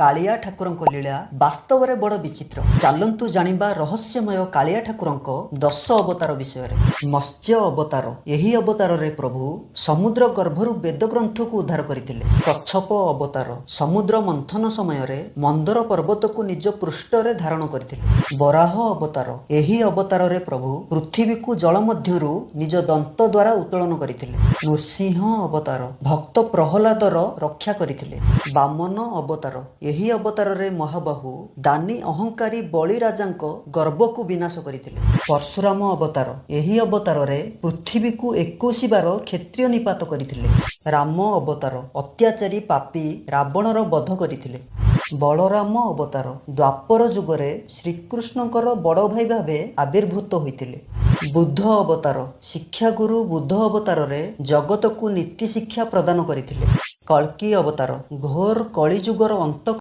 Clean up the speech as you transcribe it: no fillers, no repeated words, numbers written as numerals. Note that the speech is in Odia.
କାଳିଆ ଠାକୁରଙ୍କ ଲୀଳା ବାସ୍ତବରେ ବଡ଼ ବିଚିତ୍ର। ଚାଲନ୍ତୁ ଜାଣିବା ରହସ୍ୟମୟ କାଳିଆ ଠାକୁରଙ୍କ 10 ଅବତାର ବିଷୟରେ। ମତ୍ସ୍ୟ ଅବତାର। ଏହି ଅବତାରରେ ପ୍ରଭୁ ସମୁଦ୍ର ଗର୍ଭରୁ ବେଦ ଗ୍ରନ୍ଥକୁ ଉଦ୍ଧାର କରିଥିଲେ। କଚ୍ଛପ ଅବତାର। ସମୁଦ୍ର ମନ୍ଥନ ସମୟରେ ମନ୍ଦର ପର୍ବତକୁ ନିଜ ପୃଷ୍ଠରେ ଧାରଣ କରିଥିଲେ। ବରାହ ଅବତାର। ଏହି ଅବତାରରେ ପ୍ରଭୁ ପୃଥିବୀକୁ ଜଳ ମଧ୍ୟରୁ ନିଜ ଦନ୍ତ ଦ୍ୱାରା ଉତ୍ତୋଳନ କରିଥିଲେ। ନୃସିଂହ ଅବତାର। ଭକ୍ତ ପ୍ରହ୍ଲାଦର ରକ୍ଷା କରିଥିଲେ। ବାମନ ଅବତାର। ଏହି ଅବତାରରେ ମହାବାହୁ ଦାନୀ ଅହଙ୍କାରୀ ବଳି ରାଜାଙ୍କ ଗର୍ବକୁ ବିନାଶ କରିଥିଲେ। ପରଶୁରାମ ଅବତାର। ଏହି ଅବତାରରେ ପୃଥିବୀକୁ 21 ବାର କ୍ଷତ୍ରିୟ ନିପାତ କରିଥିଲେ। ରାମ ଅବତାର। ଅତ୍ୟାଚାରୀ ପାପୀ ରାବଣର ବଧ କରିଥିଲେ। ବଳରାମ ଅବତାର। ଦ୍ୱାପର ଯୁଗରେ ଶ୍ରୀକୃଷ୍ଣଙ୍କର ବଡ଼ ଭାଇ ଭାବେ ଆବିର୍ଭୂତ ହୋଇଥିଲେ। ବୁଦ୍ଧ ଅବତାର। ଶିକ୍ଷାଗୁରୁ ବୁଦ୍ଧ ଅବତାରରେ ଜଗତକୁ ନୀତି ଶିକ୍ଷା ପ୍ରଦାନ କରିଥିଲେ। କଳ୍କୀ ଅବତାର। ଘୋର କଳିଯୁଗର ଅନ୍ତ